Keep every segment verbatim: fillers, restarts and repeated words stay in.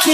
Hello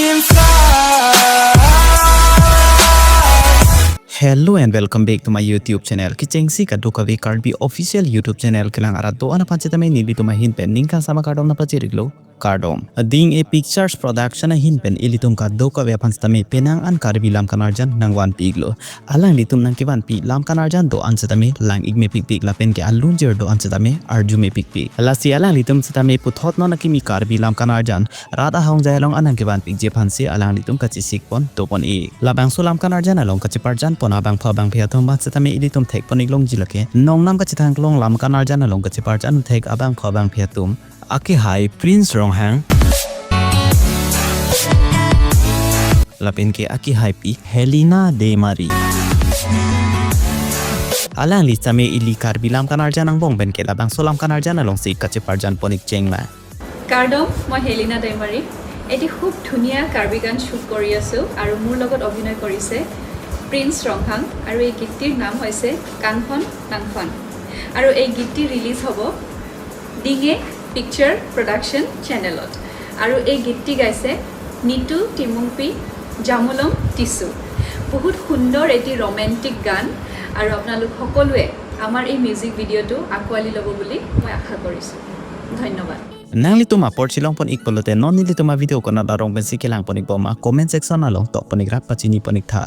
and welcome back to my YouTube channel. Kechengsi kadokave Karbi official YouTube channel kelang arat do-an aphan setame nelitum ahin pen ningkan sama kardom nangpachiriklo. Kardom. Ding-e Pictures Production ahin pen ilitum kadokave aphan setame penang an Karbi lam kanarjan nangvanpiklo. Alanglitum nangkevanpi lam kanarjan do-an setame lang-ik mepikpik lapen ke alunjir do-an setame arju mepikpik. Lasi alanglitum setame puthot non akimi Karbi lam kanarjan rat ahongjai along an nangkevanpikji aphansi alanglitum kachesik pon topon-ik. Labangso lam kanarjan along kacheparjan pon abangphu abangphi atum aphan setame ilitum thekpon-ik longji lake. Nongnam kachethang kelong lam kanarjan along kacheparjan thek abangphu abangphi atum. Akehai Prince Ronghang. Lapen ke akehaipi Helena Deimari. Alangli setame ili Karbi lam kanarjan angbong pen ke labangso lam kanarjan alongsi kacheparjan pon-ik chengma. কাৰ্ডম, মই হেলিনা দৈমাৰী। এটি খুব ধুনীয়া কাৰ্বি গান শ্বুট কৰি আছোঁ আৰু মোৰ লগত অভিনয় কৰিছে প্ৰিন্স ৰংহাং আৰু এই গীতটিৰ নাম হৈছে কাংফন নাংফন আৰু এই গীতটি ৰিলিজ হ'ব ডিঙে পিকচাৰ প্ৰডাকশ্যন চেনেলত। আৰু এই গীতটি গাইছে নিতু টিমুংপি জামুলম টিচু। বহুত সুন্দৰ এটি ৰোমেণ্টিক গান আৰু আপোনালোক সকলোৱে আমাৰ এই মিউজিক ভিডিঅ'টো আঁকোৱালি ল'ব বুলি মই আশা কৰিছোঁ। ধন্যবাদ। Nanglitum apor chelongpon-ik pulote non nelitum avideo konat arong pensi kelangpon-ik bom ma comment section along tokpon-ik rat pachinipon-ik tha.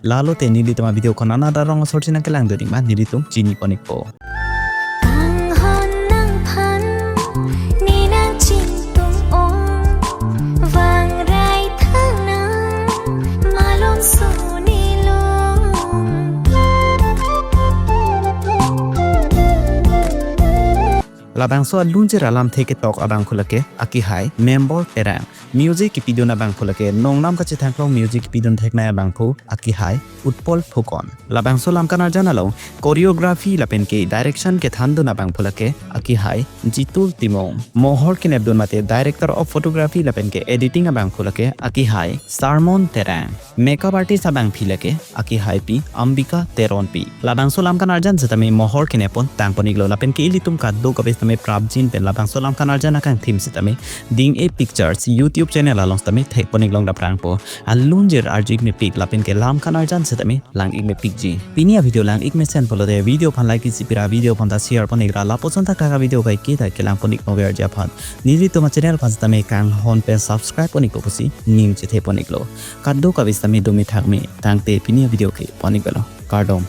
Lalote nelitum avideo konat arong asor chinang kelangdun-ik ma nelitum chinipon-ikpo. Kanghon nangphan, ne nangchingtum ong, vangrai thangnang, malom sonilong. Labangso alunjir alamthe ketok abangphu lake akehai Membor Terang. Music kepidun abangphu lake nongnam kachethang kelong music kepidun theknei abangphu akehai Utpol Phukon. Labangso lam kanarjan along choreography lapen ke direction kethandun abangphu lake akehai Jitul Timung. Mohor kenepdun mate director of photography lapen ke editing abangphu lake akehai Sarmon Terang. Makeup artist abangpi lake akehaipi Ambika Teronpi. Labangso lam kanarjan setame mohor kenepon tangpon-iklo lapen ke ilitum kadokave setame prapjin pen labangso lam kanarjan akangthim setame Ding-e Pictures YouTube channel along setame thekpon-ik long daprangpo. Alunjir arju-ik mepik lapen ke lam kanarjan setame lang-ik mepikji. Pini avideo lang-ik mesen pulote video aphan like isi pira video aphan ta share pon-ik ra lapuson thakthak avideo bai kita kelangpon-ik nover ji aphan. Nelitum achannel aphan setame kanghon pen subscribe pon-ikpo pusi ning chethepon-iklo. Kadokave setame dome thakme tangte pini avideo ke pon-ik belo. Kardom.